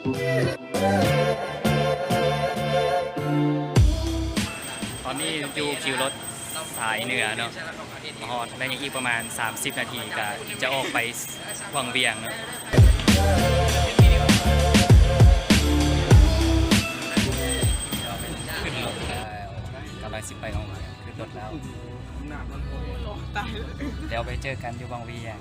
ຕອນນີ້ຢູ່ຄິວລົດສາຍເໜືອເນາະ ມາຮອດແລ້ວ ຍັງອີກປະມານສາມສິບນາທີກະຈະອອກໄປວັງວຽງເນາະ. ຂຶ້ນລົດແລ້ວ ກຳລັງຊິໄປວັງວຽງ ຂຶ້ນລົດແລ້ວ. ດຽວໄປເຈີກັນຢູ່ວັງວຽງ.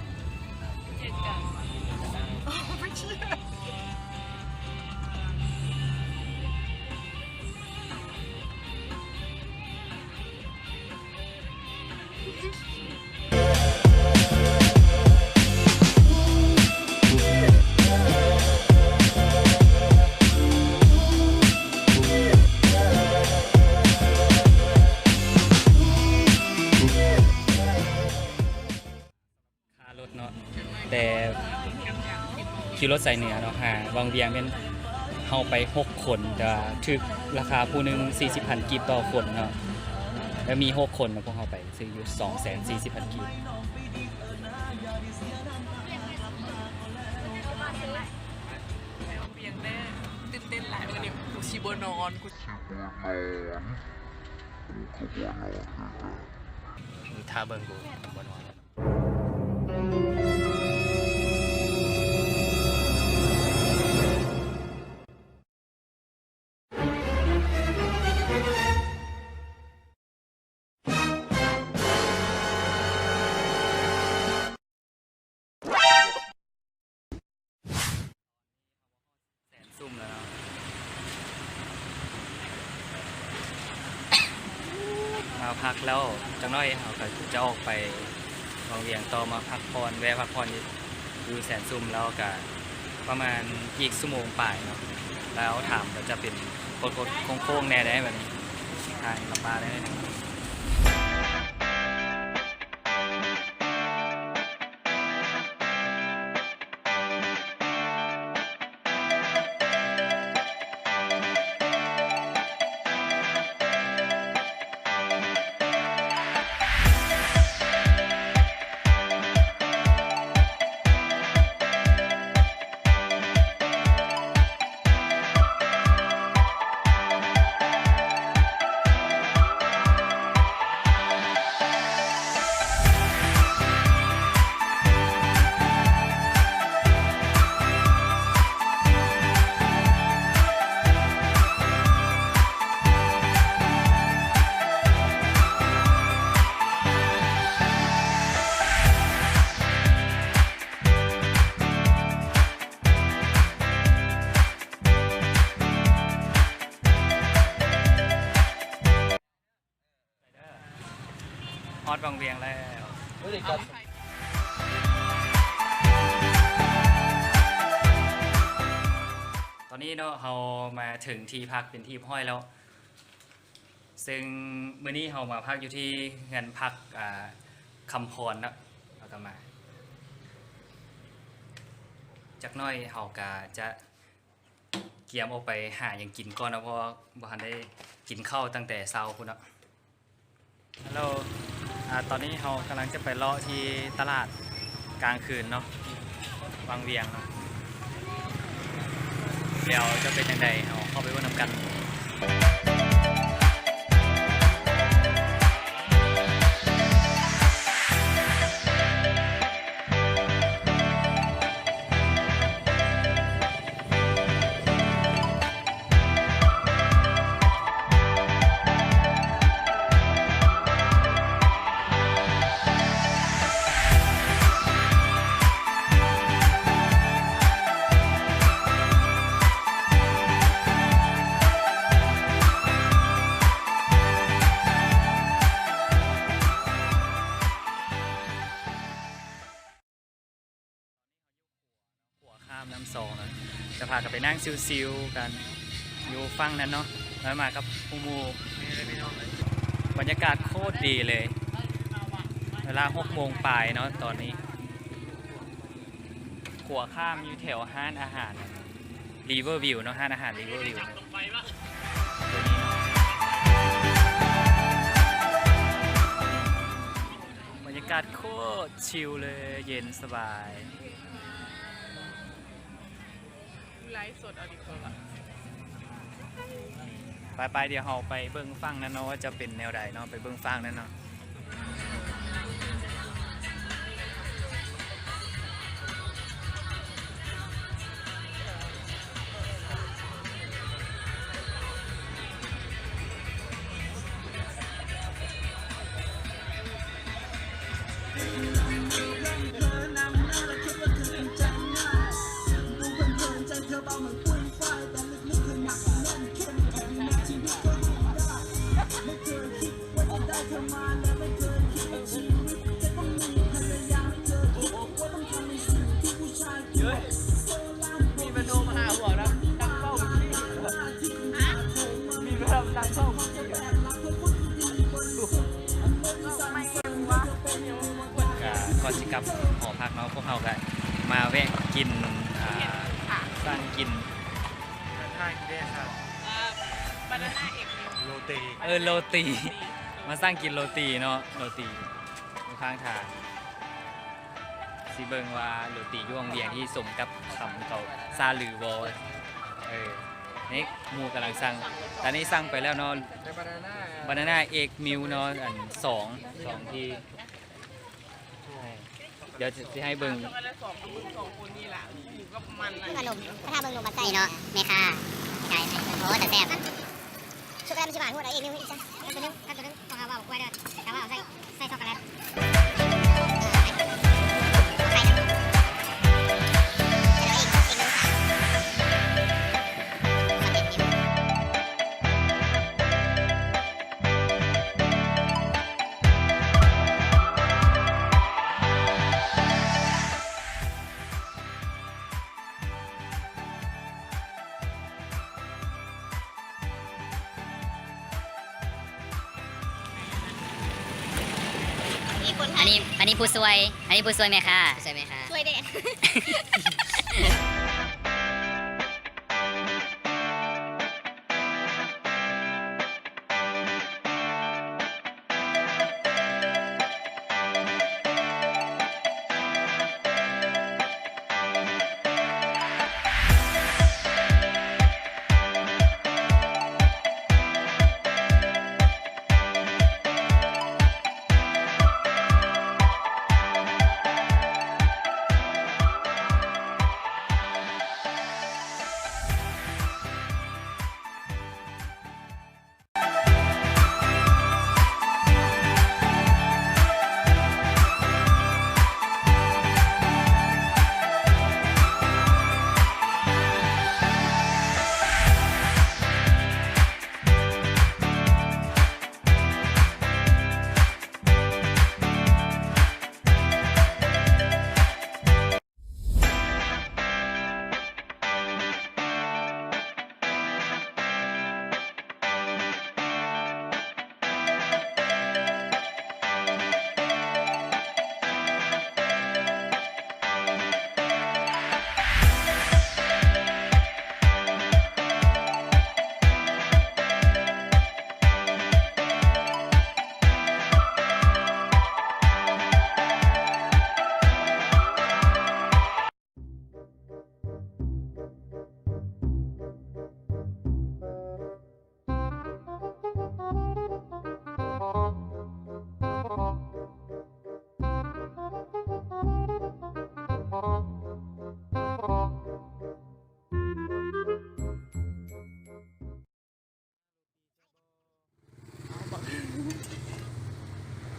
ຄ່າລົດເນາະ ແຕ່ຂີ່ລົດສາຍເໜືອເນາະ ຫາວັງວຽງແມ່ນເຮົາໄປຫົກຄົນ ແຕ່ວ່າຖືກລາຄາຜູ້ໜຶ່ງສີ່ສິບພັນກີບຕໍ່ຄົນເນາະ ແລ້ວມີຫົກຄົນເນາະ ພວກເຮົາໄປ ຊື້ຢູ່ສອງແສນສີ່ສິບພັນກີບ. ວຽງແດ່ ຕື່ນເຕັ້ນຫຼາຍ ມື້ນີ້ກູຊິບໍ່ນອນ ກູຊິບໍ່ນອນ ຖ້າເບິ່ງກູບໍ່ນອນ. ແສນຊຸ່ມແລ້ວເນາະ ມາພັກແລ້ວ ຈັກໜ້ອຍເຮົາກະຈະອອກໄປວັງວຽງຕໍ່ ມາພັກຜ່ອນ ແວ່ພັກຜ່ອນຢູ່ແສນຊຸ່ມ ແລ້ວກະປະມານອີກຊົ່ວໂມງປາຍເນາະ ແລ້ວທາງກະຈະເປັນໂຄ້ງໆແດ່ເດ້ ແບບນີ້ ທາງລຳບາກແດ່. ຮອດວັງວຽງແລ້ວ ຕອນນີ້ເນາະ ເຮົາມາເຖິງທີ່ພັກເປັນທີ່ຮຽບຮ້ອຍແລ້ວ ເຊິ່ງມື້ນີ້ເຮົາມາພັກຢູ່ທີ່ເຮືອນພັກ ອ່າ ຄຳພອນເນາະ ເຮົາກະມາ ຈັກໜ້ອຍເຮົາກະຈະ ກຽມອອກໄປຫາຫຍັງກິນກ່ອນເນາະ ເພາະວ່າບໍ່ທັນໄດ້ກິນເຂົ້າຕັ້ງແຕ່ເຊົ້າພຸ້ນເນາະ. ຮັລໂຫຼ ອາ ຕອນນີ້ເຮົາກຳລັງຈະໄປເລາະທີ່ຕະຫຼາດກາງຄືນເນາະ ວັງວຽງເນາະ ດຽວຈະເປັນຈັ່ງໃດ ເຮົາເຂົ້າໄປເບິ່ງນຳກັນ. ຂົວຂ້າມນ້ຳຊອງນະ ຈະພາກັນໄປນັ່ງຊິວໆກັນຢູ່ຝັ່ງນັ້ນເນາະ ແລ້ວມາກັບໝູ່ໆ ບັນຍາກາດໂຄດດີເລີຍ ເວລາຫົກໂມງປາຍເນາະ ຕອນນີ້ ຂົວຂ້າມຢູ່ແຖວຮ້ານອາຫານ Riverview ເນາະ ຮ້ານອາຫານ Riverview ບັນຍາກາດໂຄດຊິວເລີຍ ເຢັນສະບາຍ. ໄລຟ໌ສົດເອົາດີກວ່າ. ໄປໆ ດຽວເຮົາໄປເບິ່ງຝັ່ງນັ້ນເນາະ ວ່າຈະເປັນແນວໃດເນາະ ໄປເບິ່ງຝັ່ງນັ້ນເນາະ. ກະກ່ອນຊິກັບຫໍພັກເນາະ ພວກເຮົາກະມາແວະກິນ ອ່າ ສັ່ງກິນ ບານານາເອກ ໂຣຕີ ເອີ ໂຣຕີ ມາສັ່ງກິນໂຣຕີເນາະ ໂຣຕີຢູ່ຂ້າງທາງ. ຊິເບິ່ງວ່າໂຣຕີຢູ່ວັງວຽງນີ້ສົມກັບຄຳເຂົາຊາລືບໍ່. ເອີ ນີ້ໝູ່ກຳລັງສັ່ງ ຕອນນີ້ສັ່ງໄປແລ້ວເນາະ ບານານາ ບານານາເອກມິວເນາະ ອັນສອງ ສອງທີ່ ດຽວຊິໃຫ້ເບິ່ງ ຂະໜົມ ຖ້າເບິ່ງໜົມບັດໃສ່ເນາະ ແມ່ຄ້າຂາຍໃຫ້ ໂອ້ ແຕ່ແຊບ. ຊັອກໂກແລັດມັນຊິຫວານໂພດ ເອົາເອກມິວອີກຊະ ຄັນຕົວໜຶ່ງ ຄັນຕົວໜຶ່ງ ຕ້ອງຫາວ່າບໍ່ກວຍເດີ ແຕ່ວ່າເອົາໃສ່ ໃສ່ຊັອກໂກແລັດ ອັນນີ້ ອັນນີ້ຜູ້ຊ່ວຍ ອັນນີ້ຜູ້ຊ່ວຍແມ່ຄ້າ ຜູ້ຊ່ວຍແມ່ຄ້າ ຊ່ວຍແດ່.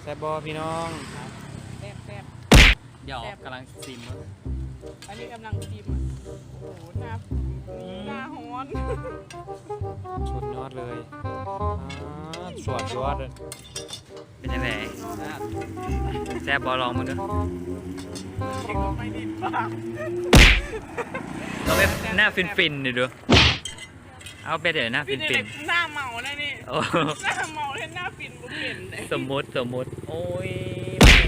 ແຊບບໍ່ພີ່ນ້ອງ? ແຊບໆ ດຽວ ແຊບ ກຳລັງຊິມເບິ່ງ ອັນນີ້ກຳລັງຊິມ ໂອ້ໂຫ ໜ້າ ໜ້າຮ້ອນ ສຸດຍອດເລີຍ ອາ ສວດຍອດ ເປັນຈັ່ງໃດ? ແຊບບໍ່? ລອງເບິ່ງເດີ ເອົາແບບໜ້າຟິນໆ ເດີ. ເອົາໄປເດີ ໜ້າຟິນໆ ໜ້າເມົາແລ້ວນີ້ ໂອ້ ໜ້າເມົາແລ້ວ ໜ້າຟິນບໍ່ເປັນເດ້ ສົມມຸດ ສົມມຸດ ໂອ້ຍ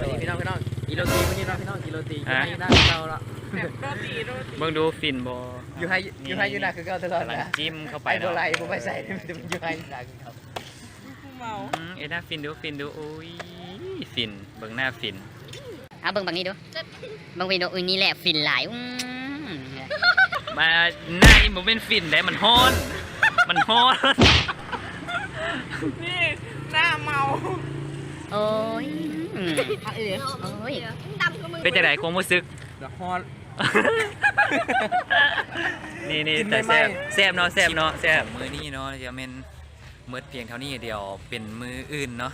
ນີ້ພີ່ນ້ອງ ພີ່ນ້ອງ ກິນໂຣຕີມື້ນີ້ເນາະ ພີ່ນ້ອງ ກິນໂຣຕີ ຮະ ຢູ່ໃນໜ້າຄືເກົ່າລະ ໂຣຕີ ໂຣຕີ ເບິ່ງດູຟິນບໍ່ ຢູ່ໃຫ້ ຢູ່ໃຫ້ຢູ່ນາຄືເກົ່າຕະຫຼອດ ກຳລັງຈິ້ມເຂົ້າໄປເນາະ ໄປບໍ່ໄຫຼ ບໍ່ໄປໃສ ມັນຢູ່ໃຫ້ຢູ່ນາຄືເກົ່າ ຜູ້ເມົາ ອືມ ເອີ ໜ້າຟິນດູ ຟິນດູ ໂອ້ຍ ຟິນ ເບິ່ງໜ້າຟິນ ເອົາເບິ່ງບັກນີ້ດູ ເບິ່ງວິນດູ ອຸ້ຍ ນີ້ແຫຼະຟິນຫຼາຍ ອືມ ມາ ໜ້ານີ້ບໍ່ແມ່ນຝິ່ນເດ້ ມັນຮ້ອນ ມັນຮ້ອນ. ນີ້ໜ້າເມົາ. ໂອ້ຍ ອືມ ເອົາເອີງ ໂອ້ຍ ດຳກວ່າມຶງ. ເປັນຈັ່ງໃດຄວາມຮູ້ສຶກ? ຮ້ອນ. ນີ້ໆ ກິນ ແຕ່ແຊບ ໃໝ່ໆ ແຊບເນາະ ແຊບເນາະ ແຊບ. ມື້ນີ້ເນາະ ຈະແມ່ນໝົດພຽງເທົ່ານີ້ ດຽວເປັນມື້ອື່ນເນາະ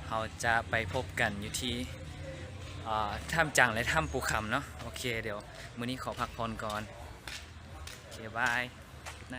ເຮົາຈະໄປພົບກັນຢູ່ທີ່ ອ່າ ຖ້ຳຈັງ ແລະ ຖ້ຳປູຄຳເນາະ. ໂອເຄ ດຽວມື້ນີ້ຂໍພັກຜ່ອນກ່ອນ. ໂອເຄ ບາຍ ໄນ.